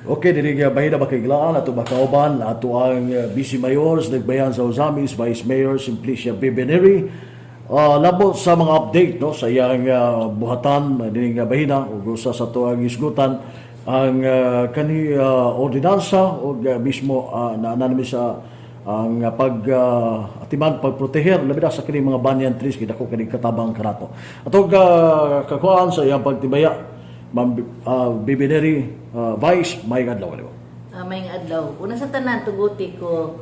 Okay, diri nga bahina makiglaan ato makauban ato ang Vice Mayor sa Nagbayan sa Ozamiz, Vice Mayor Simplicia Bibeneri. Labot sa mga update, no, sa iyang buhatan diri nga bahina ug usa sa ato ang isgutan ang kani ordinansa ug mismo na nami sa ang pag atiman pagproteher labi na sa kini mga banyan trees kay dako kini katabang kanato. Atong kakuan sa iyang pagtibaya, Ma'am Bibi Vice, may adlaw kanimo. Maayong adlaw. Una sa tanan, tuguti ko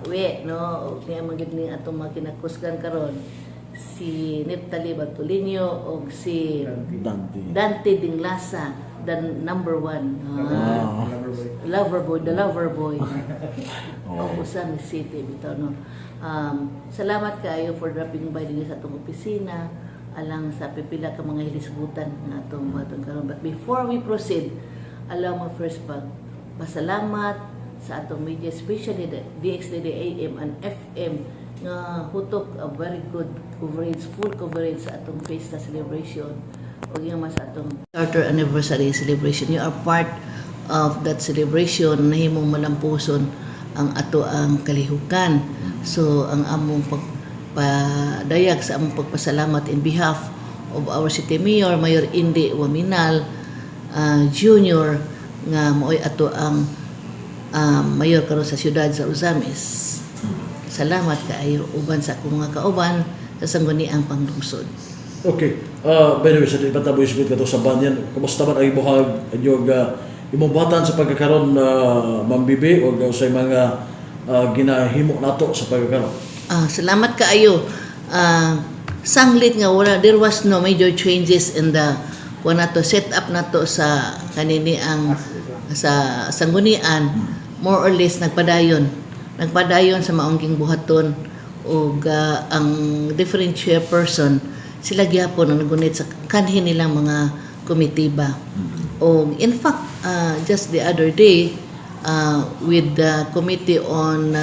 uwi, no, ug niya man gyud ni atong mga kinakusgan karon si Neptali Bartolinio og si Dante. Dante Dinglasa, the number one. Lover boy, the lover boy of Ozamiz City bitaw, no. Salamat kaayo for dropping by dinhi sa atong opisina alang sa pipila ka mga hilisgutan nga atong buhaton karon. But before we proceed, allow mo first pag pasalamat sa atong media, especially the DXDD AM and FM nga who took a very good coverage, full coverage sa atong fiesta celebration o yung mas atong charter anniversary celebration. You are part of that celebration, nahimong malampuson ang ato ang kalihukan. So ang among pagpadayag sa among pagpasalamat in behalf of our city mayor, Mayor Indy Oaminal Jr., nga maoy ato ang mayor karon sa siyudad sa Ozamiz. Salamat kaayo uban sa akong mga kauban sa Sangguniang Panglungsod. Okay. By the way, sa di ba tabo isgot kato sa banyan, kumusta man ang imuhag inyong imong buhatan sa pagkakaron, Ma'am Bibi, o sa mga ginahimo nato sa pagkakaron? Salamat kaayo. Sanglit nga wala, there was no major changes in the kuan nato, set up nato sa kanini ang sa sanggunian. More or less nagpadayon sa maong buhaton ug ang different chairperson, sila gyapon ang nagunit sa kanhi nilang mga komitiba. Og in fact, just the other day, with the committee on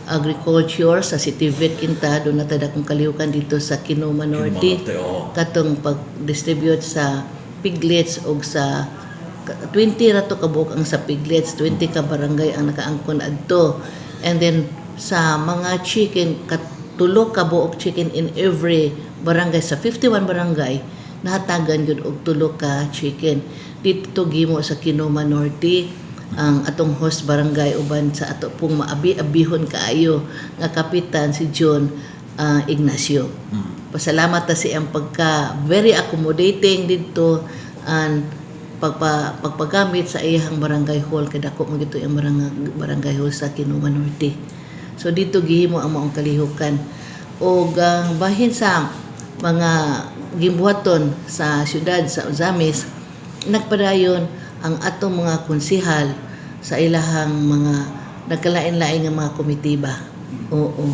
agriculture sa City Vet kinta doon na akong kalihukan dito sa Kinoma Norte. Norte, oo. Katong pag-distribute sa piglets og sa 20 ra to kabuok ang sa piglets, 20 ka barangay ang nakaangkon adto. And then sa mga chicken, katulo ka buok chicken in every barangay. Sa 51 barangay, nahatagan gyud og tulo ka chicken. Dito gimo sa Kinoma Norte, ang atong host barangay uban sa ato pong maabi-abihon kaayo nga kapitan, si John Ignacio. Pasalamat ta sa iyang pagka very accommodating didto and pagpagamit sa iyang barangay hall kay dako man gito ang barangay hall sa Kinoma Norte. So dito gihimo ang maong kalihukan. Og ang bahin sa mga gimbuhaton sa syudad sa Ozamiz, nagpadayon ang atong mga konsihal sa ilahang mga nagkalain-lain nga mga komitiba. Oo.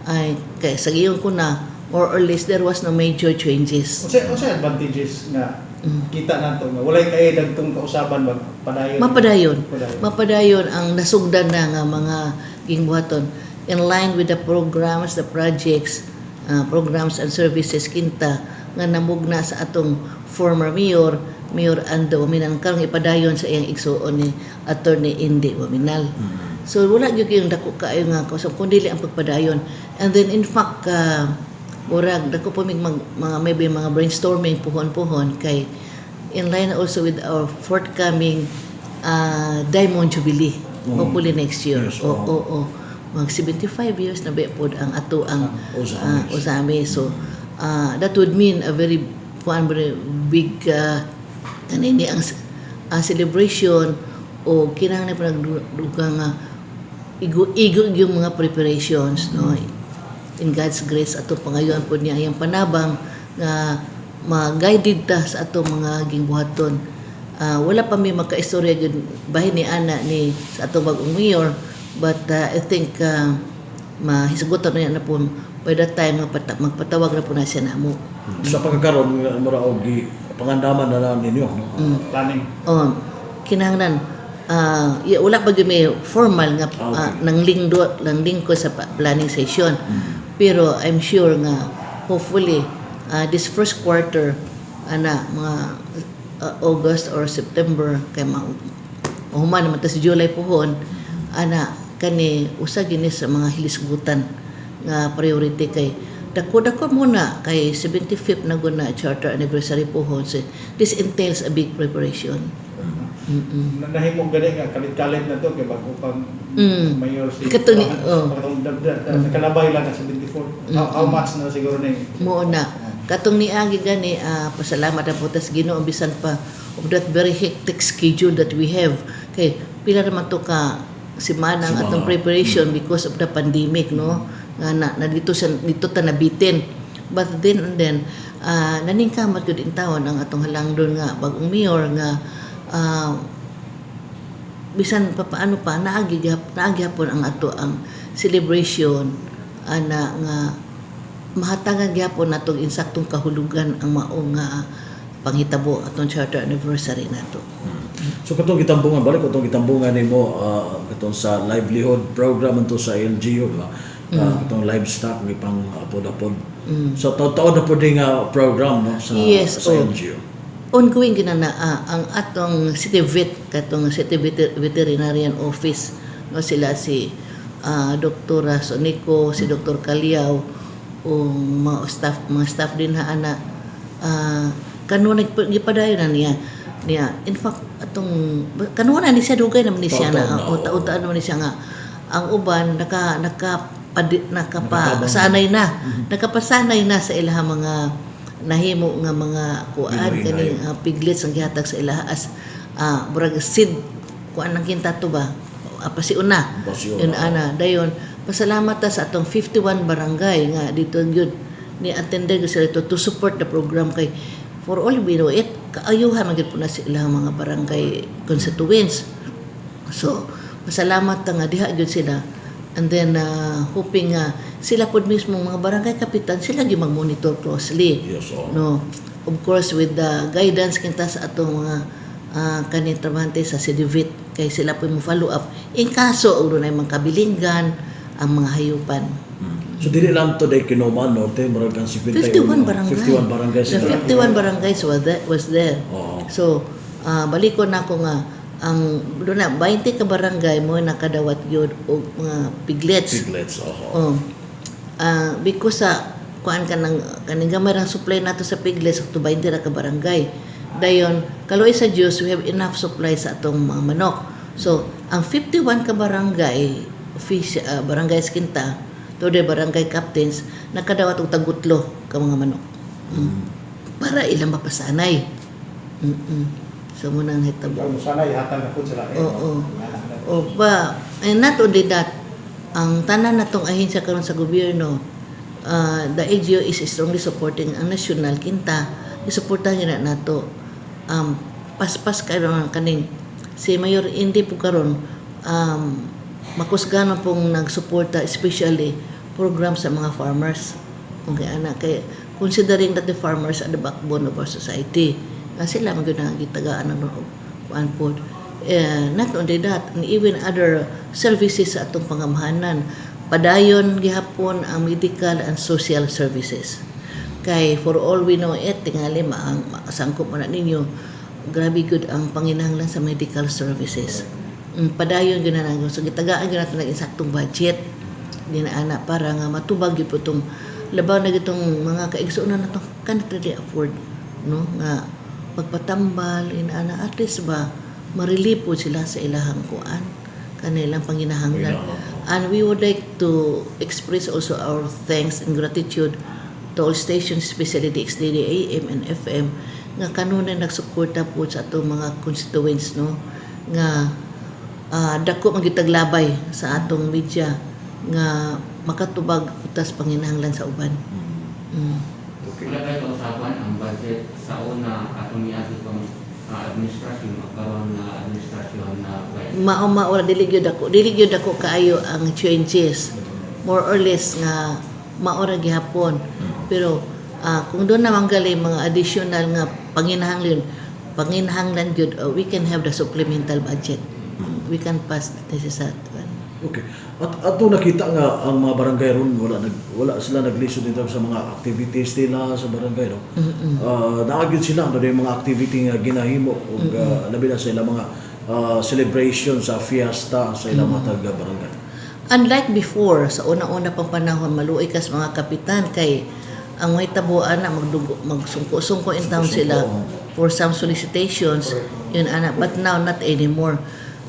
Ay kay sa giyon ko na, more or less there was no major changes. Unsa advantages nga kita nato nga walay kay dagtong kausaban ba padayon? Mapadayon. Padayon. Mapadayon ang nasugdan na nga mga gingbuhaton in line with the programs, the projects, programs and services kinta nga namugna sa atong former mayor, Mayor Ando Oaminal, karong ipadayon sa iyang igsuon ni Attorney Indy Oaminal. So wala gyud yung dako kaayo nga so kun dili ang pagpadayon. And then in fact, murag dako po mig mga maybe mga brainstorming puhon-puhon kay in line also with our forthcoming Diamond Jubilee, hopefully next year. Yes, Oo, oo. Oo. Mag 75 years na ba pod ang ato ang Ozamiz. Ozamiz. So that would mean a very kuan, very big kanini ang celebration o kinahanglan pa nagdugang nga igo igo yung mga preparations, no. In God's grace, ato pangayoan po niya ang panabang nga ma-guided ta sa atong mga gingbuhaton. Wala pa mi makaistorya gyud bahin ni ana ni sa atong bagong mayor, but I think mahisgutan na niya na po by that time nga magpatawag na po na siya namo. Sa pagkakaroon nga mura og gi pangandaman na lang ninyo, no? Planning. Oh, kinahanglan wala pa gyud may formal nga nang lingdo nang lingkod sa planning session. Pero I'm sure nga hopefully this first quarter ana mga August or September kay ma Human naman ta sa July puhon ana. Kani usa gini sa mga hilisgutan nga priority kay dako-dako muna kay 75th na guna charter anniversary puhon. So this entails a big preparation. Nahimong gani nga kalit-kalit na to kay bago pang mayor si Kato ni, oh. Katong nakalabay lang ang 74. How much na siguro ni Mo na katong niagi gani, pasalamat na po tas Ginoo bisan pa of that very hectic schedule that we have kay pila naman to ka semana ang Semana. Atong preparation because of the pandemic, no, nga na dito sa dito ta nabitin. But then and then naningkamot gyud in taon ang atong halangdon nga bagong mayor nga bisan pa paano pa naagi hapon ang ato ang celebration ana nga mahatagan gyapon natong insaktong kahulugan ang mao nga panghitabo, atong charter anniversary nato. So katong gitambungan, balik katong gitambungan nimo katong sa livelihood program anto sa LGU, di ba? Katong livestock ni pang apod-apod. So taon-taon na pud nga program, no, sa Yes, sa oh. LGU. Ongoing gina na ang atong city vet, katong city veterinarian office, no, sila si Dr. Sonico, si Dr. Kaliaw o mga staff din ha ana, kanunay gipadayon na niya niya. In fact, atong kanuna ni siya, dugay naman ni siya na Taon-taon na, o oo. taon-taon naman ni siya nga ang uban naka naka padi, Nakatabang. nakapasanay na sa ilahang mga nahimo nga mga kuan Binuhi kaning piglets ang gihatag sa ilaha as murag seed kuan ang kinta to ba, pasiuna. Pasiuna. Yun ana, dayon pasalamat ta sa atong 51 barangay nga dito gyud ni attended gyud sila to support the program kay for all we know it, kaayuhan man gyud po na sa ilang mga barangay constituents. So pasalamat ta nga diha gyud sila and then hoping nga sila pod mismo, mga barangay kapitan, sila gyud mag-monitor closely. Yes, oh. No, of course with the guidance kinta sa atong mga kaning trabahante sa CDVIT kay sila po mo follow up in kaso og dunay mga kabilinggan ang mga hayupan. So dili lang to day Kinoman Norte, murag kang 51 51 barangay. 51 barangay The sila. 51 barangays was there. Oo. So balikon nako nga ang doon na 20 ka barangay mo nakadawat gyud og mga piglets. Piglets, oo. Oh. Because sa kuan ka ng kaning gamay ra supply nato sa piglets to 20 ra ka barangay. Dayon kaluoy sa Dios, we have enough supply sa atong mga manok. So ang 51 ka barangay office, barangay kinta to the barangay captains nakadawat og tagutlo ka mga manok. Para ilang mapasanay. So mo nang hitabo. Kung sana ihatag na po sila. Eh, Oo. no? Anak na. O ba, and not only that, ang tanan natong ahensya karon sa gobyerno, the LGU is strongly supporting ang national kinta. Isuportahan niya na nato. Paspas karon kaning si Mayor Indy po karon, makusgano pong nagsuporta, especially program sa mga farmers. Okay, anak, kay considering that the farmers are the backbone of our society. Nga sila man gyud ang gitagaan ng kuan pod. Eh, not only that, and even other services sa atong pangamhanan. Padayon gihapon ang medical and social services. Kay for all we know it, tingali maang sangkop man na ninyo, grabe gud ang panginahanglan sa medical services. Padayon gyud na na. So gitagaan gyud nato ng insaktong budget din ana para nga matubag gyud po tong labaw na gitong mga kaigsuonan nato can't really afford, no, nga pagpatambal inaana, at least ba ma-relieve po sila sa ilahang kuan, kanilang panginahanglan. And we would like to express also our thanks and gratitude to all stations, especially the DXDD AM and FM nga kanunay nagsuporta po sa atong mga constituents, no, nga dako man gyud taglabay sa atong media nga makatubag utas panginahanglan sa uban. Okay. Wala kayo kausapan ang budget sa una atong niagi pang administrasyon o karon na administrasyon na vice? Mao mao, dili gyud ako kaayo ang changes. More or less nga mao ra gihapon. Pero kung doon naman gali mga additional nga panginahanglan panginahanglan gyud, we can have the supplemental budget. We can pass the necessary one. Okay. At ato nakita nga ang mga barangay ron wala sila naglisod dito sa mga activities nila sa barangay, no. Naa gyud sila no, yung mga activity nga ginahimo ug labi na sa ilang mga celebration sa fiesta sa ilang mga taga barangay? Unlike before, sa una-una pang panahon, maluoy kas mga kapitan kay ang may tabuan na magdugo, magsungko-sungko in town sila for some solicitations, yun ana. But now, not anymore.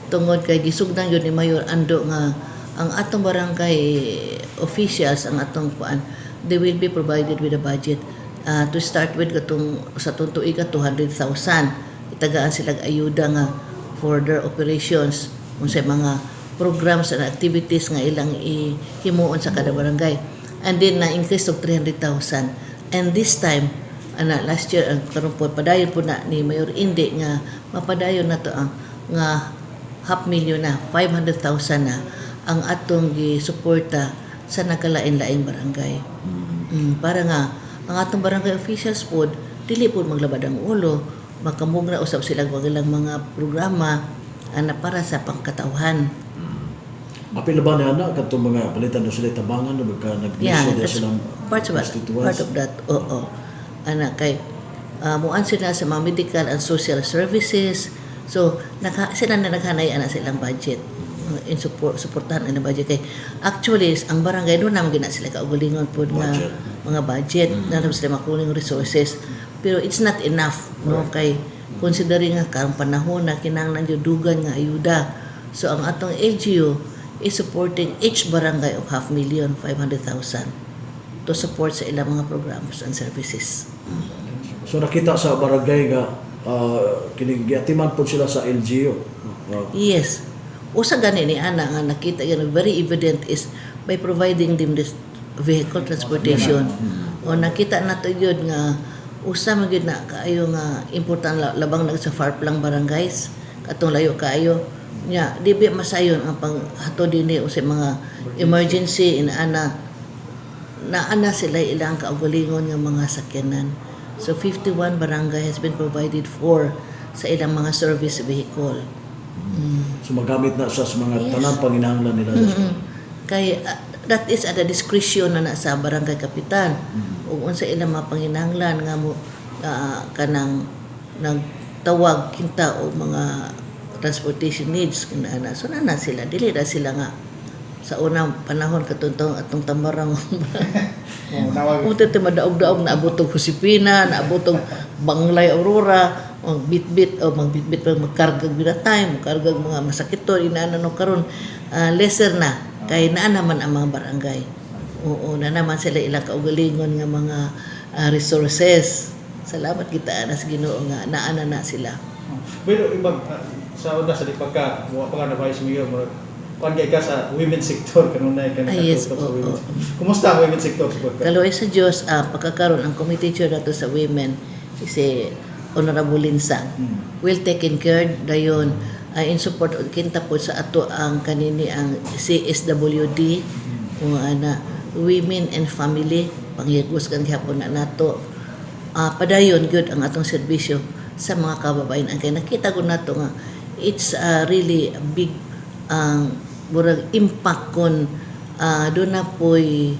Tungod kay gisugdan yun ni Mayor Ando nga ang atong barangay officials, ang atong kuan, they will be provided with a budget. To start with, katong sa atong tuiga, 200,000. Itagaan sila ayuda nga for their operations unsay mga programs and activities nga ilang himuon sa kada barangay. And then na increase og 300,000. And this time ana, last year ang karon po, padayon po na ni Mayor Indi nga mapadayon na to ang nga half million na, 500,000 na ang atong gisuporta sa nagkalain-laing barangay. Para nga ang atong barangay officials pod dili pod maglabad ang ulo, makamugna usab sila og ilang mga programa ana para sa pangkatawhan. Apil na ba ni ana kadtong mga palitan na sila tabangan no magka Yeah, naglisod that's silang part of that. constituents? Part of that. Oo. Ana kay muan sila sa mga medical and social services. So naka, sila na naghanay ana sa ilang budget in support, suportahan ang budget kay actually ang barangay doon naman gina sila kaugalingon pod nga Budget. Mga budget na naman sila makuling resources, pero it's not enough, no, kay considering nga karong panahon na kinahanglan jud dugan nga ayuda. So ang atong LGU is supporting each barangay of half million, 500,000, to support sa ilang mga programs and services. So nakita sa barangay nga kining giatiman pod sila sa LGU. Yes. Usa gani ni ana nga nakita yan very evident is by providing them this vehicle transportation. O nakita nato gyud nga usa man gyud na kaayo nga important labang na sa far flung barangays, katong layo kaayo nya di ba masayon ang panghatod dinhi sa mga emergency inaana, naana sila ilang kaugalingon nga mga sakyanan. So 51 barangay has been provided for sa ilang mga service vehicle. So magamit na siya sa mga tanang panginahanglan nila. Kay that is at the discretion na sa barangay kapitan. Ug unsa ilang mga panginahanglan nga mo kanang nagtawag kinta o mga transportation needs ana. So na sila, dili na sila nga sa unang panahon katong atong tambarang. Oh, nawag. Kung ito madaog-daog, naabot og Josepina, naabot og Banglay Aurora, magbitbit o magbitbit pa, magkargag binatay, magkargag mga masakiton, inaana no. Karon lesser na kay naa naman ang mga barangay. Oo, na naman sila ilang kaugalingon nga mga resources. Salamat kita ana sa Ginoo nga naa na na sila. Pero ibang sa una sa di pagka wa pa ka na vice mayor, murag kuan kay ka sa women sector kanunay ka Ah, yes, nakatutok sa oo, women. oo. Kumusta ang women sector sa pagka? Kaluoy sa Diyos, pagkakaroon ang committee chair nato sa women si Honorable Linsang. Well taken care dayon in support og kinta po sa ato ang kanini ang CSWD o ana Women and Family pangyagos kan gihapon na nato. Padayon gyud ang atong serbisyo sa mga kababayan kay nakita ko nato nga it's really a big ang murag impact kon doon na po'y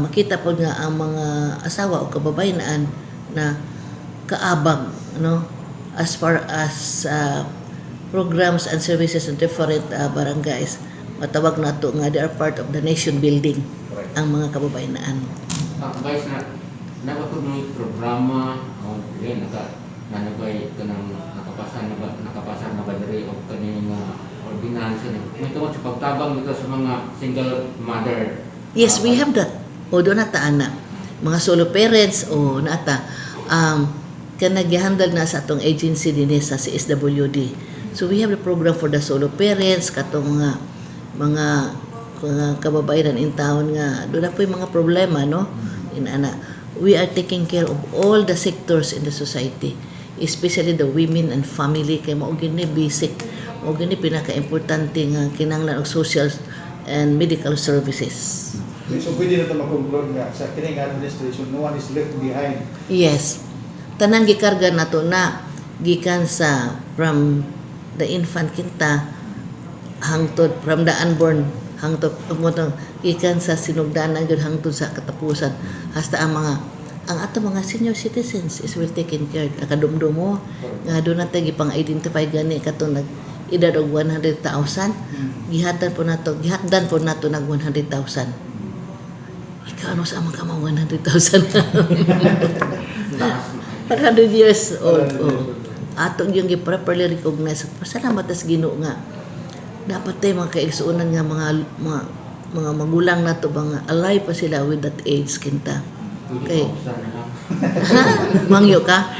makita po nga ang mga asawa o kababayan na kaabag, no, as far as programs and services in different barangays. Matawag nato nga they are part of the nation building ang mga kababayan. Vice, na napapag mo programa o yun naka nanugay kanang nakapasa na ba diri o kaning nga ordinansa ni may tungod sa pagtabang dito sa mga single mother? Yes, we have that. O doon na ana. Mga solo parents o naata kanang gihandle na sa atong agency din sa CSWD. So we have the program for the solo parents, katong mga kababayan in town nga doon na po yung mga problema, no, inana. We are taking care of all the sectors in the society, especially the women and family, kay mao gini basic, mao gini pinaka-importante nga kinahanglan og social and medical services. So pwede na ito ma-conclude nga sa kining administration, no one is left behind. Yes. Tanan gikarga nato na gikan sa from the infant kinta hangtod from the unborn hangtod mo gikan sa sinugdanan gyud hangtod sa katapusan, hasta ang mga Ang ato mga senior citizens is well taken care. Nakadumdum mo nga doon natin gipang-identify gani katong nag edad og 100,000, gihatan po nato, gihatdan po nato nag 100,000. Ikaw, ano sa amang kama 100,000? Taas. 100 years old. 100 years Oh. old. Ato yung gi-properly recognize. Pasalamat tas Ginoo nga dapat tayo mga kaigsuonan nga mga magulang nato ba nga alive pa sila with that age kinta. Pwede Okay. pa na lang. Ha? Mangyo ka?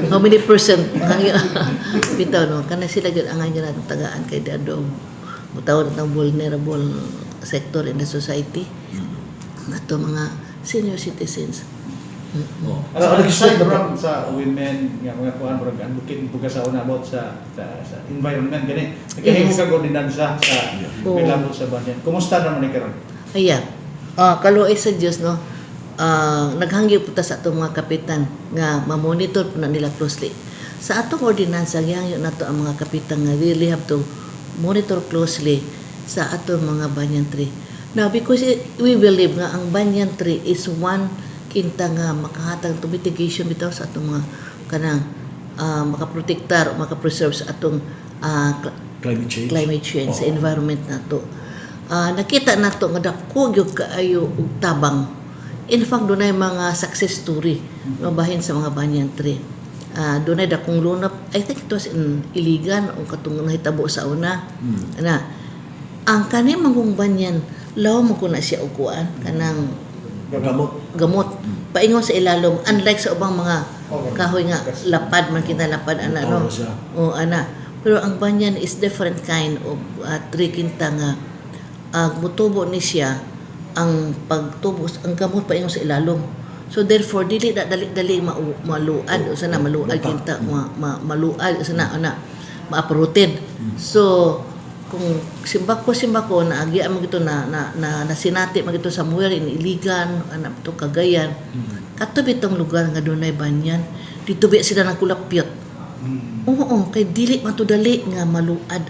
How many percent? Mangyo. Bitaw no, kana sila gyud angay gyud natong tagaan kay dado mutawag natong vulnerable sector in the society. Ang ato mga senior citizens. Oh. Ano, Sa aside nag-isip from sa women nga mga kuan, murag advocate po ka sa una about sa environment gani. Nagkahimo kag ordinansa sa Oo. oh. sa banyan. Kumusta naman ni karon? Aya. Kaluoy sa Dios no. Naghangyo po ta sa atong mga kapitan nga ma-monitor po na nila closely. Sa atong ordinansa, gihangyo nato ang mga kapitan nga really have to monitor closely sa atong mga banyan tree. Now, because we believe nga ang banyan tree is one kinta nga makahatag to mitigation bitaw sa atong mga kanang makaprotektar o makapreserve sa atong Climate change. Climate change sa Oo. environment nato. Nakita nato nga dako gyud kaayo og tabang. In fact, dunay mga success story mabahin sa mga banyan tree. Dunay dakong lunap, I think it was in Iligan o katong nahitabo sa una. Na ang kani manggung banyan, law mo ko na siya og kuan kanang Gamot. Gamot paingon sa ilalom, unlike sa ubang mga kahoy nga lapad man kita, lapad ana no. Tao siya. O ana, pero ang banyan is different kind of tree kinta nga mutubo ni siya, ang pagtubo ang gamot paingon sa ilalom. So therefore dili na dali-dali maluad o sana maluad Lupa. kinta maluad o sana ana ma-uprooted. So kung simbako na agian mo gito na nasinati mo gito somewhere in Iligan ana to, Cagayan, kato bitong lugar nga dunay banyan, dito bi sila nagkulapyot. Oo, kay dili man to dali nga maluad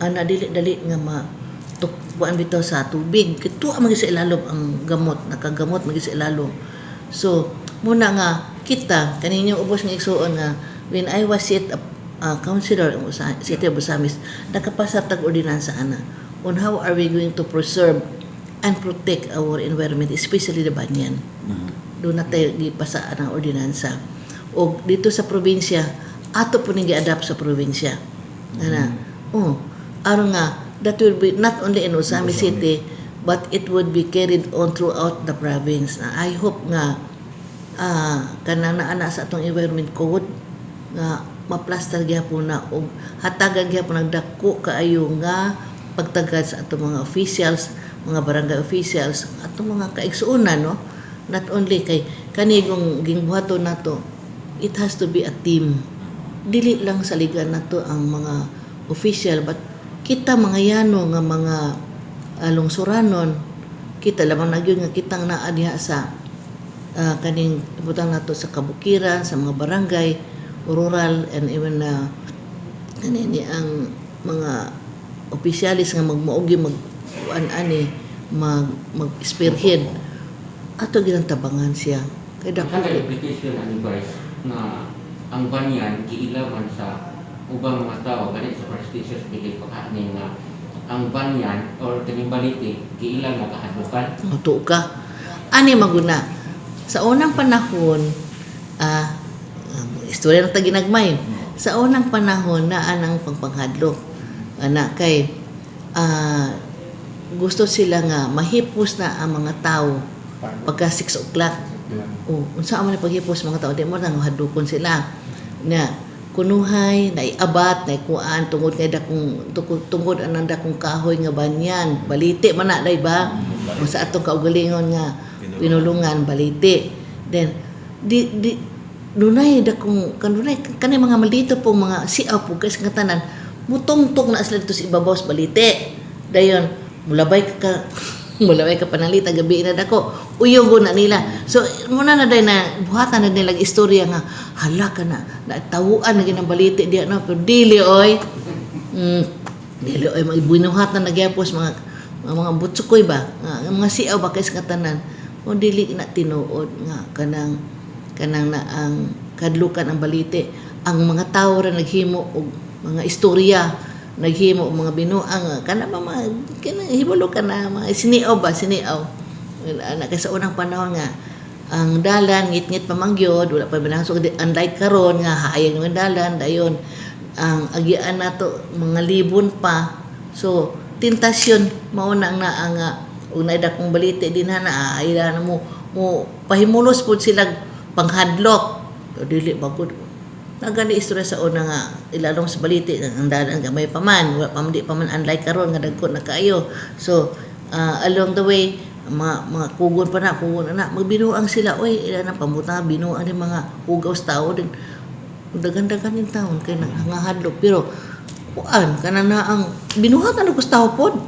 ana, dili dali nga ma tukbuan bitaw sa tubig. Kay tuwa man gyud sa ilalom ang gamot, nakagamot man gyud sa ilalom. So muna nga kita kaninyo ubos nga igsuon nga when I was yet a councilor in City of Ozamiz, nakapasa tag ordinansa ana on how are we going to preserve and protect our environment, especially the banyan. Doon na tayo gipasaan ang ordinansa. O dito sa probinsya, ato po ning gi-adapt sa probinsya. Ana. Oh, aron nga that will be not only in Ozamiz City but it would be carried on throughout the province. Na I hope nga kanang naa sa atong environment code nga maplaster gyapon na og hatagan gyapon ng dako kaayo nga pagtagad sa atong mga officials, mga barangay officials, atong mga kaigsuonan no. Not only kay kanigong gingbuhaton nato, it has to be a team. Dili lang saligan nato ang mga official but kita mga yano nga mga lungsuranon, kita lamang na gyud nga kitang naa diha sa kaning butang nato sa kabukiran, sa mga barangay, rural and even na kani ni ang mga opisyalis nga magmaogi mag kuan ani mag mag spearhead, ato ginang tabangan siya kay dako. Ang implication ani, Vice, nga ang banyan giilaman sa ubang mga tao gani superstitious belief pagkaani nga ang banyan or kaning baliti giila nga kahadlukan. Tuo ka. Ani maguna. Sa unang panahon, istorya na ta ginagmay. Sa unang panahon na anang pangpanghadlok. Ana kay gusto sila nga mahipos na ang mga tao pagka 6 o'clock. Oh, unsa man ang paghipos mga tao, di mo nang hadlokon sila. Na kunuhay, naiabat, naikuan tungod kay dakong tungod anang dakong kahoy nga banyan, baliti man na day ba? O sa atong kaugalingon nga pinulungan baliti. Then di di dunay dakong kanunay kani mga maldito po mga siaw po kasi nga tanan mutungtong na sila dito sa ibabaw sa baliti. Dayon mulabay ka panalita gabi na dako uyugo na nila. So muna na day na buhatan na nila ang istorya nga hala ka na natawuan na ginang baliti diya no, pero dili oy. Dili oy, mga binuhatan na gyapos mga butsukoy ba nga mga siaw ba kay sa katanan o dili na tinuod nga kanang Kanang na ang kadlukan ang balite, ang mga tao ra naghimo og mga istorya, naghimo og mga binuang kana ba, mga kana hibalo ka na mga siniaw ba, siniaw ana, kay sa unang panahon nga ang dalan ngit-ngit pa man gyud, wala pa binang. So unlike karon nga haayag ng dalan, dayon ang agian nato mga libon pa. So tentasyon mao na ang naa nga ug naay dakong balite din na ay na mo mo pahimulos pud sila panghadlok. Pero dili ba gud nagani istorya sa una nga ilalong sa balite ang dalan gamay pa man, wala pa man, di pa man, unlike karon nga dagko na kaayo. So along the way mga mga kugon pa na kugon na magbinuang sila, oy, ila na pamutang binuang din mga hugaw sa tao din, dagan-dagan yung taon kay nangahadlok, pero kuan kana na ang binuhatan og tao pod.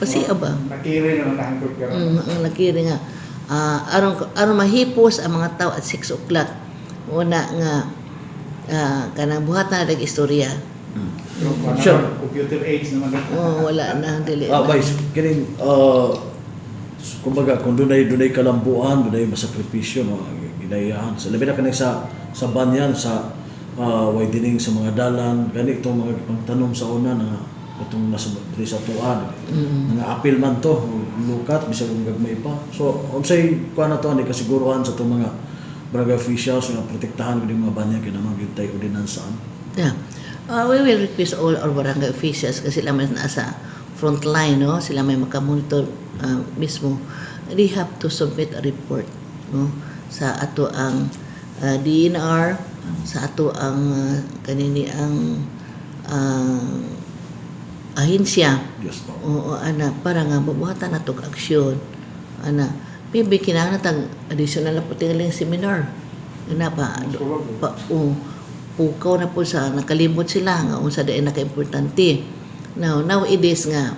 Pasiya ba. Nakiri na nahangkot karon. Ang nakiri nga aron aron mahipos ang mga tao at 6 o'clock una nga kanang buhat na nag istorya. Pero kuan na, computer age naman na. Oh, wala na, dili Ah, na. Vice, kining kumbaga kung dunay dunay kalambuan, dunay masakripisyo no, ginayahan. Sa labi na kaning sa banyan sa widening sa mga dalan, gani itong mga pangtanom sa una na itong nasa diri sa tuan. Nga apil man to, lukat bisag kung gagmay pa. So unsay kuan na to ani kasiguruhan sa itong mga barangay officials nga protektahan gud yung mga banyan kay naman gyud tay ordinansa? Yeah. We will request all our barangay officials kasi sila may nasa front line, no? Sila may makamonitor mismo. They have to submit a report, no? Sa ato ang DENR, sa ato ang kanini ang ahensya. Yes po. Oo, ana, para nga mabuhatan na tog aksyon. Ana, maybe kinahanglan tag additional na po tingaling seminar. Ana pa, pa oh, pukaw na po sa nakalimot sila nga unsa diay nakaimportante. Now, nowadays nga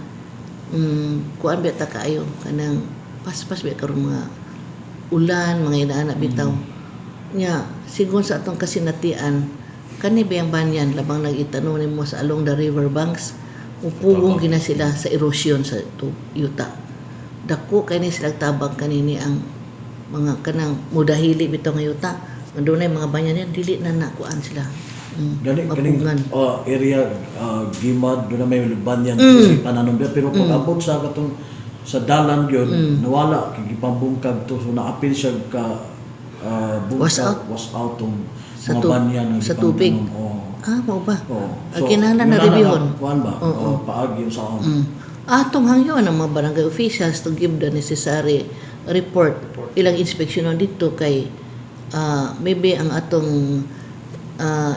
kuan ba ta kaayo kanang paspas ba karon mga ulan, mga inaana bitaw. Nya, sigon sa atong kasinatian, kani ba yung banyan labang nag-itanom nimo sa along the river banks, upugong gina sila sa erosion sa yuta. Dako kay ni sila tabang kanini ang mga kanang mudahili bitaw nga yuta. Nga dunay mga banyan yan, dili na nakuan sila. Gani kaning Mapugngan. Area Gimad doon na may banyan kasi pananom biya, pero pag abot sa katong sa dalan gyud nawala kay gipambungkag to, so naapil siya ka bungkag. Was out? Was out tong Sa mga banyan nga sa tubig. gipantanom. Oo. Ah, mao ba? Oo. Ah, kinahanglan na yun reviewon. Kuan ba? Oo. Oo, paagi sa Atong hangyo ang mga barangay officials to give the necessary report. Ilang inspection dito kay maybe ang atong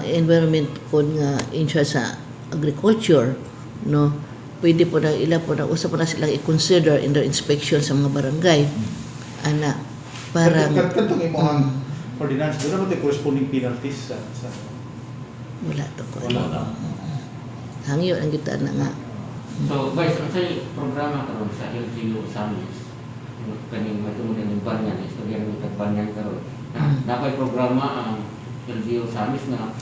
environment code nga in charge sa agriculture, no, pwede po na ila po na usa po na silang i-consider in their inspection sa mga barangay ana parang Kadtong imong ordinance, doon naman corresponding penalties sa Wala to ko. Wala na. Hangyo ang kita na nga. So, guys, ang say programa karon sa LGU Ozamiz, yung kaning matungod ng banyan, istorya ng banyan karon. Na napay programa ang LGU Ozamiz nga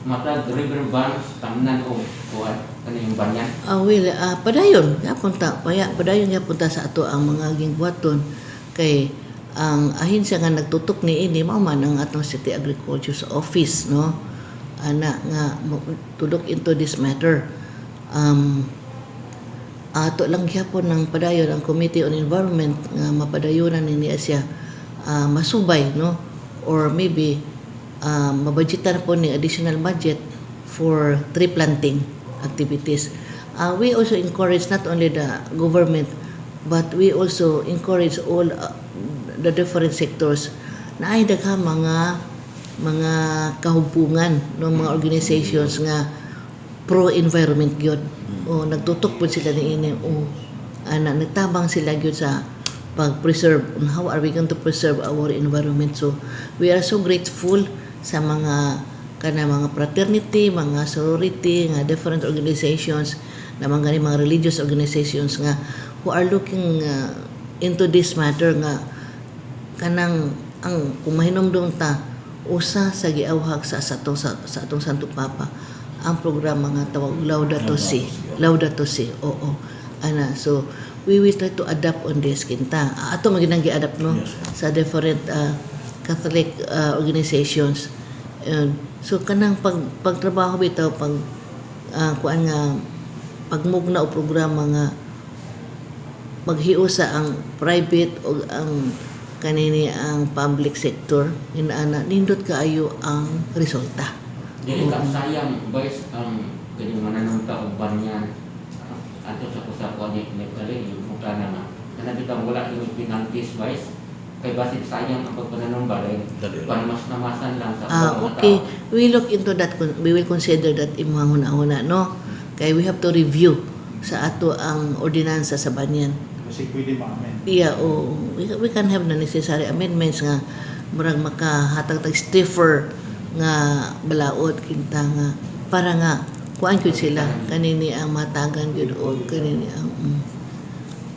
matag river banks tamnan og kuan kaning banyan? Ah, well, padayon, gapon ta, paya, padayon gapon ta sa ato ang mga gingbuhaton kay ang ahensya nga nagtutok ni ini mao man ang atong City Agriculture Office, no? Ana nga to look into this matter. Ato lang gyapon ng padayon ang Committee on Environment nga mapadayonan ni niya siya masubay, no, or maybe mabudgetan po ni additional budget for tree planting activities. We also encourage not only the government but we also encourage all the different sectors na ay daghan mga kahumpungan, no, mga organizations nga pro-environment gyud. O nagtutok pud sila niini o ana nagtabang sila gyud sa pag-preserve on how are we going to preserve our environment. So we are so grateful sa mga kana mga fraternity, mga sorority, nga different organizations na mga gani mga religious organizations nga who are looking into this matter nga kanang ang kung mahinumdum ta usa sa giawhag sa atong Santo Papa ang programa nga tawag Laudato Si. Laudato Si, oo, ana. So we will try to adapt on this kinta ato maginang gi-adapt, no, Yes. sa different Catholic organizations. And so kanang pagtrabaho bitaw, pag kuan nga pagmugna o programa nga maghiusa ang private o ang kanini ang public sector, inaana nindot kaayo ang resulta. Dili ka sayang, Vice, ang kaning mananong ta og banyan ato sa usa ko ni kali yung mukha na nga. Kana bitaw wala yung penalties, Vice, kay basin sayang ang pagpananom ba dahil Dali ra. pan mas namasan lang sa Ah, ubang mga okay. tao. We look into that. We will consider that imuhang huna-huna, no? Kay we have to review sa ato ang ordinansa sa banyan. Kasi pwede ma-amend. Yeah, oh, we can have the necessary amendments nga murag makahatag tag stiffer nga balaod kinta nga para nga kuan gyud sila kanini ang matagan gyud o kanini ang.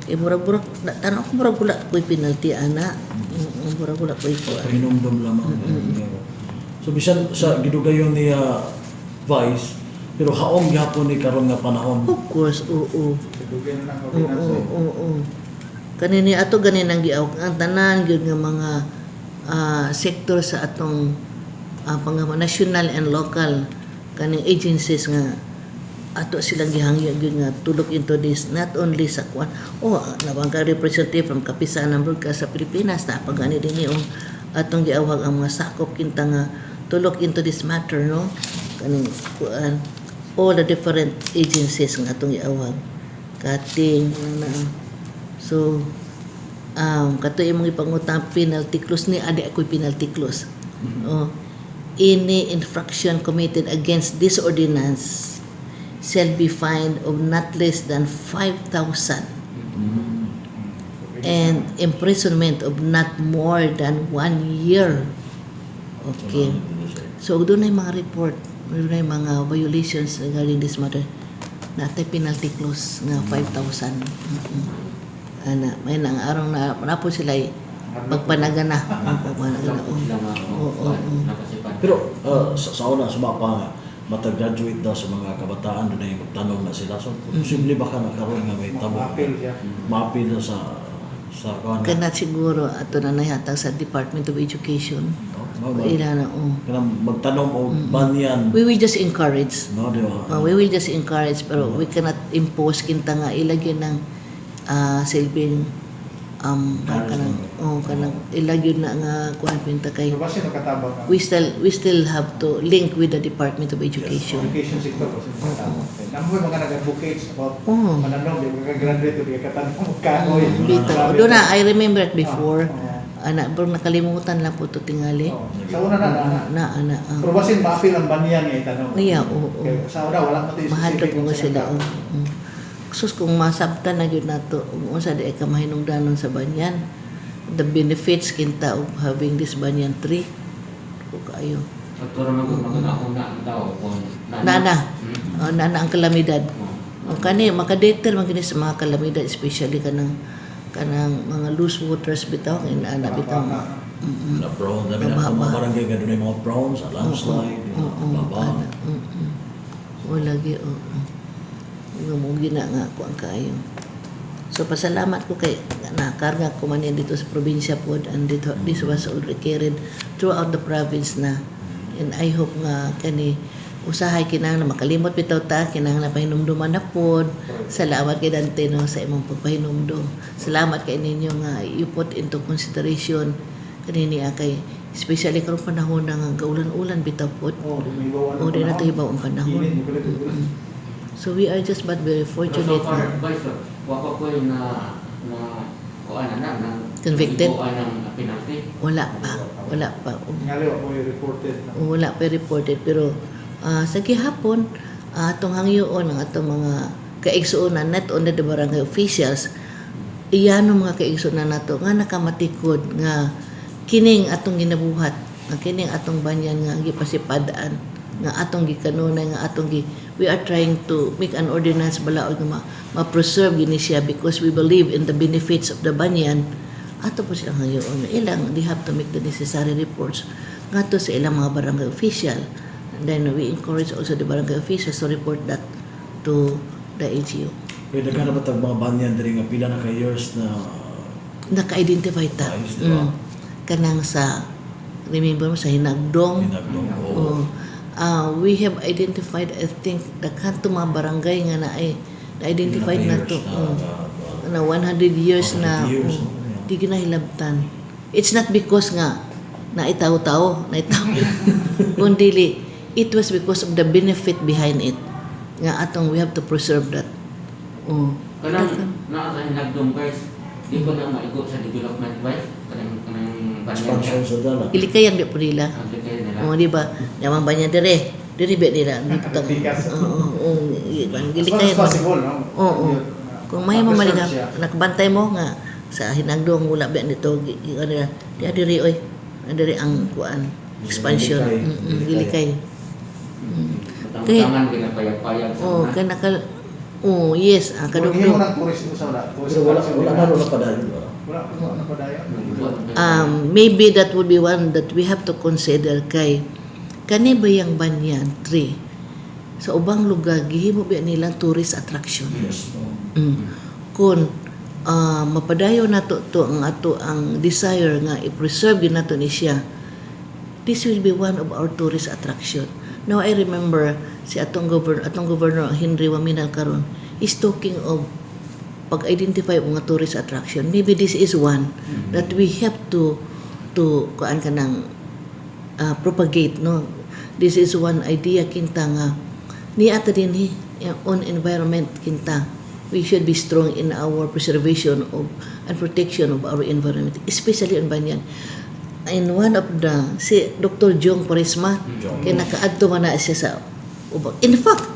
Eh, murag murag tan ko murag wala ko'y penalty ana. Murag wala ko'y kuan. Pahinumdum lamang. So bisan sa gidugayon niya, Vice, pero haom gyapon ni karon nga panahon. Of course, oo. Dugay na lang Oo, ordinance eh. oo. Kanini ato ganin ang giawak ang tanan gyud nga mga sektor sa atong national and local kaning agencies nga ato silang gihangyo gyud nga to look into this, not only sa kwan. Oh, nabang ka representative from Kapisan ng Broadcast sa Pilipinas na pagani din yung atong giawhag ang mga sakop kinta nga to look into this matter, no? Kaning kuan, all the different agencies nga atong giawhag kating na. So kato imong ipangutang penalty clause ni adi ako'y penalty clause. Oh, any infraction committed against this ordinance shall be fined of not less than 5,000 and imprisonment of not more than one year. Okay. So, doon ay mga report, doon ay mga violations regarding this matter. Natay penalty clause nga 5,000. Ana, may nang araw na napo sila ay pagpanagana. Pagpanagana. Wala po sila nga Oo. nakasipan. Pero sa una, sumapa nga, matag-graduate daw sa mga kabataan, doon ay magtanong na sila. So, posible ba ka na karon nga may tabo? Ma-appeal siya. Ma-appeal na sa kuan. Kana siguro ato na nahatag sa Department of Education. No? Ila na, oh. Kanang magtanom og banyan. We will just encourage. No, di ba? We will just encourage pero we cannot impose kinta nga ilagyan ng silbing kanang, oh, kanang ilagyan na nga kuan pinta kay Pero basta nakatabang ang we still have to link with the Department of Education. Education sector, kasi nakatabang. Namoy mga nag-advocates about mananom, di ba ka-graduate, di ka katanong kahoy. Bitaw. Doon na, I remember it before. Ah, oo. Ana, pero nakalimutan lang po to tingali. Oo. Sa una na, na, na. Na, ana. Ah. Pero basin ma-appeal ang banyan nga itanong. Yeah, oo. Kaya sa una, wala pa tayo Mahadlok specific mo kung sila. saan Oh. Sus, kung masabtan na gyud nato, kung unsa di ay ka mahinungdanon sa banyan. The benefits kinta of having this banyan tree. Ko kaayo. At pero mag-una ang tao kung Nana. Oh, nana ang kalamidad. Oh. O kani makadeter man kini sa mga kalamidad, especially kanang kanang mga loose waters bitaw, inaana bitaw. Na prone, dami na Mababa. mga barangay nga doon ay mga prone sa landslide, Oo, baba. ana, oo. O lagi, oo. Nga mo gina nga ako ang kaayo. So pasalamat ko kay nakarga ko man yan dito sa probinsya pod, and dito, this was already carried throughout the province na. And I hope nga kani usahay kinahanglan makalimot bitaw ta, kinahanglan pahinumduman na pod. Salamat kay Dante, no, sa imong pagpahinumdum. Salamat kay ninyo nga you put into consideration kanini kay especially karong panahon na nga gaulan-ulan bitaw pod. Oo, di mahibaw ang O di na panahon. to hibaw ang panahon. Init, di pala ito. So we are just but very Pero so fortunate far, na Vice, wa pa ko na na kuan na na Convicted? Kuan ng penalty. Wala pa, wala pa. Oo. Ngali, wa mo reported na. Wala pa reported pero sa gihapon atong hangyoon ang atong mga kaigsuonan, not only the barangay officials, iyano mga kaigsuonan nato nga nakamatikod nga kining atong ginabuhat, nga kining atong banyan nga gipasipadaan, nga atong gikanunay, nga atong gi we are trying to make an ordinance balaod nga ma-preserve gini siya because we believe in the benefits of the banyan. Ato po silang hangyoon ilang they have to make the necessary reports ngadto sa ilang mga barangay official, and then we encourage also the barangay officials to report that to the LGU. Kaya daghan na ba tag mga banyan diri nga pila na ka years na Naka-identify ta. Ayos, di ba? Kanang sa Remember mo sa Hinagdong? Hinagdong, oo. Oh. We have identified, I think, daghan to mga barangay nga na ay na-identified na to. Years na, Oh. Na 100 years na 100 years, oh, oh, yeah. di ginahilabtan. It's not because nga naitaw-tao, naitaw. Kundi it was because of the benefit behind it. Nga atong we have to preserve that. Oh. Kanang naa sa Hinagdong, guys, di ko na maigo sa development wise kanang banyan. Expansion sa dala. Ilikayan di po nila. Ang likay nila. Oh, di ba? Yamang banya dire. Dire ba nila? Giputang. Tikas. Oo, As much gilikayan. as possible, no? Oo. Kung may Ma-preserve mamaliga, siya. nakabantay mo nga sa Hinagdong wala ba nito ano di diri oy. Diri ang kuan expansion. Gilikay. Gilikay. Butang-butangan ginapayag-payag sa Oh, una. kay naka. Oh, yes, ah, Pero kadugdog. mo ng tourist sa wala. Tourist Pero wala attraction wala nila. na wala pa dahil wala. Wala wala na padayon. Maybe that would be one that we have to consider kay kani ba yang banyan tree sa ubang lugar gihimo ba nilang tourist attraction. Yes. No. Kung mapadayon nato to ang ato ang desire nga i-preserve gyud nato ni siya, this will be one of our tourist attraction. Now I remember si atong governor Henry Waminal karon is talking of pag-identify og mga tourist attraction. Maybe this is one that we have to kuan kanang propagate, no? This is one idea kinta nga niata din hi on environment kinta. We should be strong in our preservation of and protection of our environment, especially on banyan. In one of the si Dr. Jong Quaresma Jong. kay nakaadto man na siya sa ubang. In fact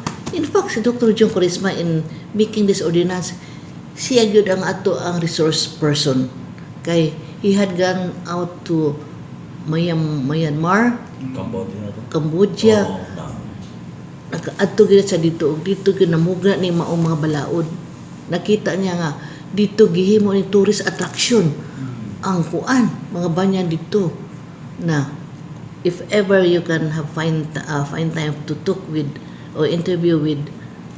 si Dr. Jong Quaresma, in making this ordinance, siya gyud ang ato ang resource person kay he had gone out to Myanmar, Cambodia to. Cambodia, Oo, na. Nakaadto gyud sa dito ug dito gyud namugna ni maong mga balaod. Nakita niya nga dito gihimo ni tourist attraction ang kuan mga banyan dito na if ever you can have find time to talk with or interview with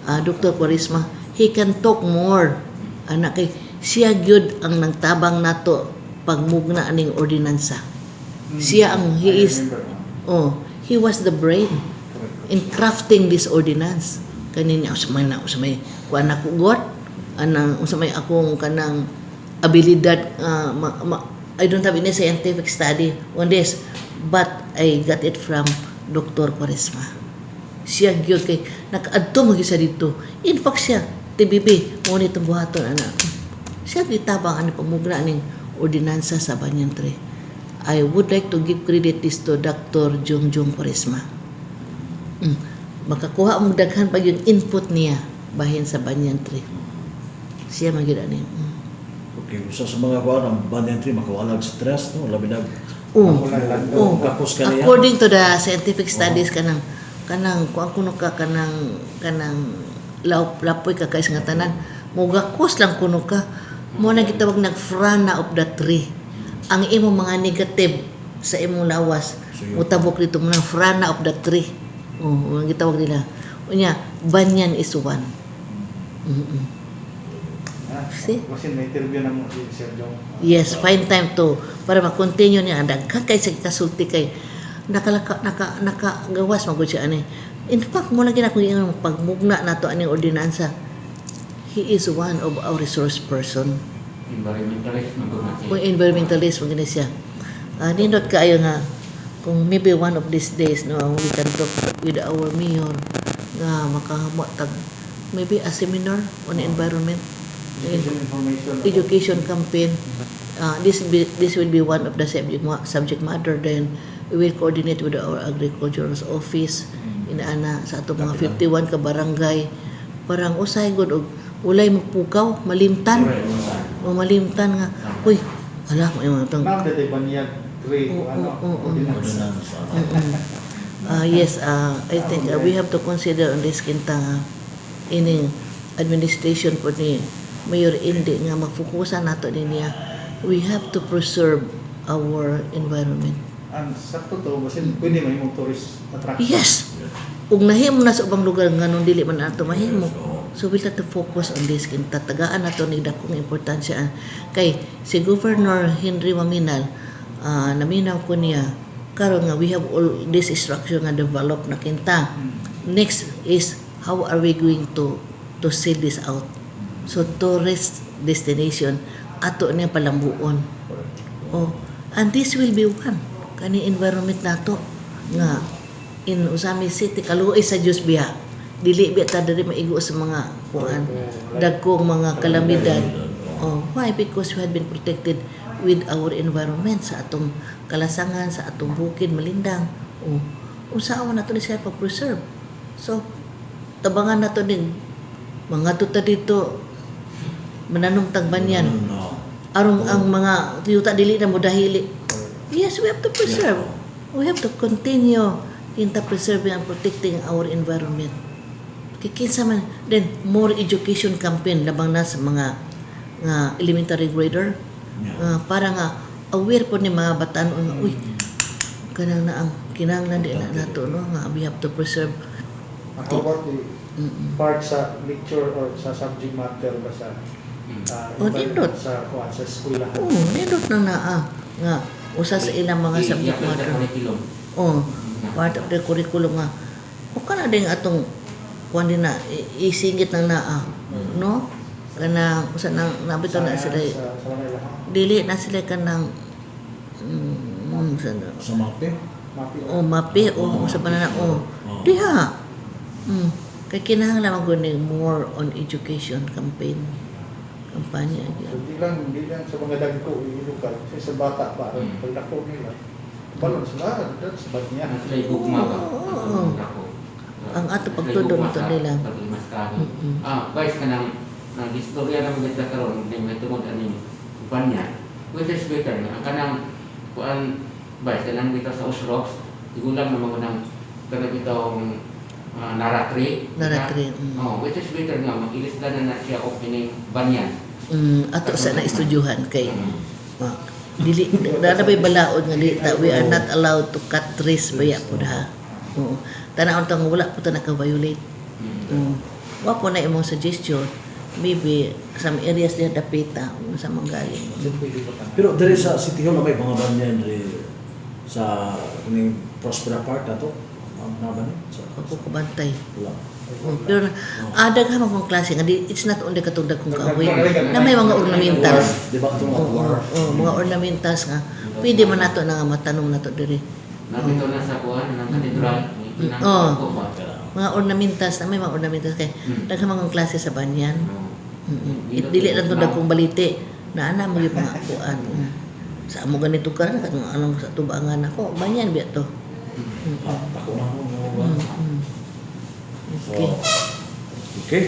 Dr. Quaresma, he can talk more anak kay siya gyud ang nangtabang nato pagmugna aning ordinansa. Siya ang he I is remember. Oh, he was the brain in crafting this ordinance. Kanin niya unsa may na unsa may kuan ako got anang unsa may akong kanang abilidad, I don't have any scientific study on this, but I got it from Dr. Quaresma. Siya gyud kay nakaadto man gyud sa dito. In fact siya TBB mo ni itong buhaton ana. Siya gitabang ani pamugna aning ordinansa sa Banyan Tree. I would like to give credit this to Dr. Jong Jong Quaresma. Makakuha mo daghan pag yung input niya bahin sa banyan tree. Siya man gyud ani. Okay, usa sa mga kuan ang banyan tree makawalag stress, no, labi na Oh. Oh. Kapos ka niya. According to the scientific studies, kanang kanang kuan kuno ka kanang kanang lapoy ka kay nga tanan mugakos lang kuno ka mo na gitawag nag-prana of the tree ang imong mga negative sa imong lawas So, yun. mutabok dito mo ng prana of the tree. Oh, ang gitawag nila unya banyan is one. Ah, See? Kasi may interview na mo si Sir Jong. Yes, find time to para ma-continue niya ang daghan kay sa kasulti kay nakalaka naka nakagawas man gud siya ani. In fact, mo lagi na kung yung pagmugna nato aning ordinansa. He is one of our resource person. Environmentalist man gud na siya. Kung environmentalist man gani siya. Nindot kaayo nga kung maybe one of these days, no, we can talk with our mayor nga makahamo tag maybe a seminar on environment Education information. Education campaign. This will be one of the subject matter. Then we will coordinate with our agricultural office inaana sa atong mga 51 ka barangay parang usay gud og ulay magpukaw malimtan o malimtan nga uy hala may mga tong Now that banyan tree, Oo, ano, oo. ordinance. Ordinance. Yes, I think we have to consider on this kinta nga ining administration po ni Mayor Indy nga magfokusan nato din niya. We have to preserve our environment. Ang sakto to, basin pwede may mong tourist attraction. Yes. Ug nahimo na sa ubang lugar nganong dili man ato mahimo. Yes, oo. So we have to focus on this kinta tagaan nato ni dakong importansya kay si Governor Henry Waminal, naminaw ko niya. Karon nga we have all this structure nga develop na kinta. Next is how are we going to sell this out? So tourist destination ato niya palambuon. Oh, and this will be one kani environment nato nga in Ozamiz City, kaluoy sa Dios biya. Dili biya ta diri maigo sa mga kuan, dagkong mga kalamidad. Oh, why? Because we had been protected with our environment sa atong kalasangan, sa atong bukid, malindang. Oh, unsaon nato ni siya pag-preserve? So, tabangan nato ning mga tuta dito, mananom tag banyan. No. Aron ang mga yuta dili na mo dahili. Yes, we have to preserve. We have to continue kinta preserving and protecting our environment. Kay kinsa man then more education campaign labang na sa mga nga elementary grader para nga aware po ni mga batan nga, uy, kanang na ang kinahanglan di na nato, no, nga we have to preserve. How about the part sa lecture or sa subject matter ba sa Oh, nindot. sa kuan sa eskwelahan? Oh, nindot na naa nga usa sa ilang mga subject matter. Curriculum. Oh, part of the curriculum nga. O kana din atong kuan din na isingit na naa, no? Kanang usa nang nabito na sila Sa mga ilaha. Dili na sila kanang sa na, Sa MAPEH? MAPEH. O MAPEH o usa pa na o Oh. diha. Kay kinahanglan man gud ni more on education campaign, kampanya So, gyud. di lang sa mga dagko yung lokal, kasi sa bata pa, pag dako nila, balon sila, that's bad niya. Ang sila gugma ba? Oo. Ang. Ang ato pagtudlo nito nila. Pag-imaskahi. Ah, guys, kanang nang istorya na maganda karon kay may tungod aning kuan, which is better na ang kanang kuan, vice, kanang bitaw sa Usrox, igulang na mga nang kanang bitawng Nara tree. Nara tree. Oh, which is better nga mag-ilisda na na siya og kining banyan. Ato sa na estudyuhan kay dili na na balaod nga di ta, we are not allowed to cut trees baya pud ha. Oo. Tan-awon ta nga wala po ta naka-violate. Wa po na imong suggestion. Maybe some areas diha dapita sa manggaling. Pwede ba ka? Pero diri sa City Hall na may mga banyan diri sa kining Prospera Park na to. Na ba ni? Sa Ako kabantay. wala. Oh, pero daghan man kong klase nga di, it's not only katong dagkong kahoy na may mga ornamentals. Di ba katong mga Oo, dwarf? oo, mga ornamentals nga pwede man nato na nga matanom nato diri. Nabito na sa kuan ng katedral. Oo. Ko ba? Mga ornamentals na may mga ornamentals kay daghan mga klase sa banyan. Oo. It dili lang to dagkong balite na ana mo yung mga kuan. Sa amo ganito ka na katong anong sa tubangan ako banyan biya to. Ah, ako na ako. So, Okay. okay.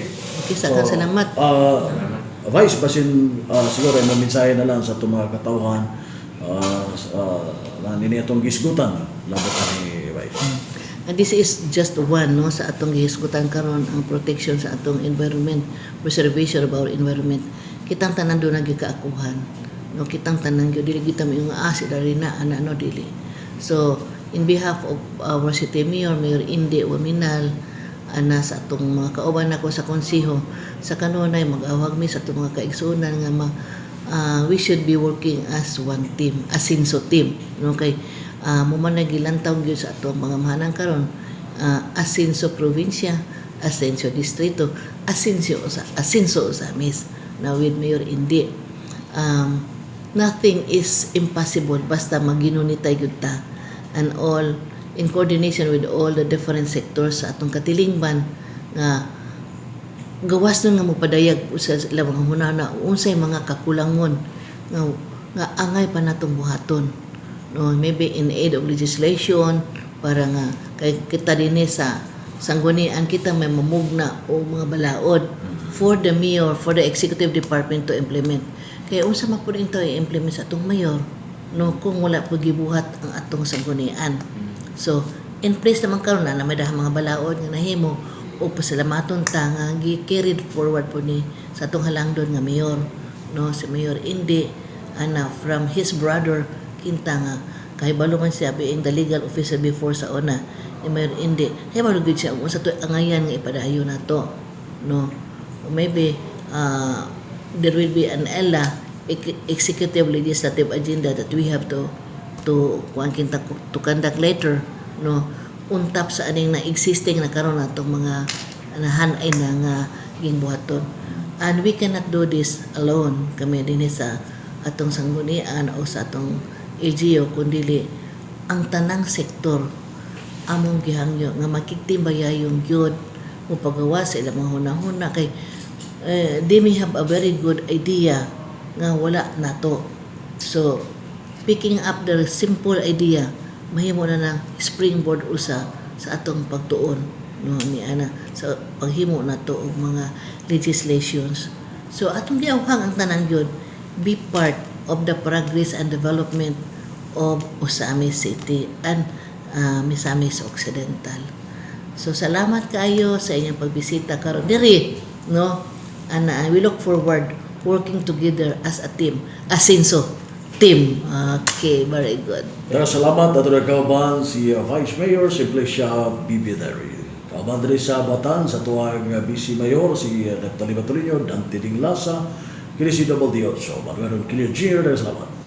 Okay, sa salamat. Salamat. Vice, basin siguro ay mensahe na lang sa itong mga katauhan na nini atong gisgutan labot ani, Vice. And this is just one, no, sa atong gihisgutan karon, ang protection sa atong environment, preservation of our environment. Kitang tanan do nagikaakuhan. No, kitang tanan gyud, dili kita moingon sila rin na ana, no, dili. So in behalf of our city mayor, Mayor Indy Oaminal, ana sa atong mga kauban nako sa konseho, sa kanunay mag-awag mi sa atong mga kaigsuonan nga we should be working as one team, Asinso team, no, kay mo man nagilantaw gyud sa atong mga mahanan karon, Asinso probinsya, Asinso distrito, Asinso Ozamiz na with Mayor Indy. Nothing is impossible basta maginunitay gyud ta and all in coordination with all the different sectors sa atong katilingban nga gawas na nga mopadayag po sa ilang mga hunana unsay mga kakulangon nga angay pa natong buhaton, no, maybe in aid of legislation para nga kay kita dinhi sa sanggunian kita may mamugna o mga balaod for the mayor, for the executive department to implement, kay unsa man pud into i-implement sa atong mayor, no, kung wala po gibuhat ang atong sanggunian? So in place naman karon na may dahang mga balaod nga nahimo o pasalamaton ta nga gi-carried forward po ni sa atong halangdon nga mayor, no, si Mayor Indy, ana from his brother kinta nga kahibalo man siya being the legal officer before sa una ni Mayor Indy, kahibalo gyud siya unsa to angayan nga ipadayon nato, no. Maybe there will be an ELA, executive legislative agenda, that we have to to kuan kinta to conduct later, no, untap sa aning na existing na karon atong mga nahanay na nga gingbuhaton. And we cannot do this alone, kami dinhi sa atong sanggunian o sa atong LGU, kundili ang tanang sektor among gihangyo nga makigtimbayayong gyud mo pagawa sa ilang mga hunahuna kay they may have a very good idea nga wala nato. So picking up the simple idea, mahimo na ng springboard usa sa atong pagtuon, no, ni ana sa paghimo nato og mga legislations. So atong giawhang ang tanan gyud be part of the progress and development of Ozamiz City and Misamis Occidental. So salamat kaayo sa inyong pagbisita karon diri, no? And we look forward working together as a team, Asenso team. Okay, very good. Kaya salamat ato na kauban si Vice Mayor Simplicia B. Neri. Kauban diri sa Batan sa tuwang Vice Mayor si Neptali Batolino, Dante Dinglasa, kini si Double D8, Manuel Ronquillo Jr. Salamat.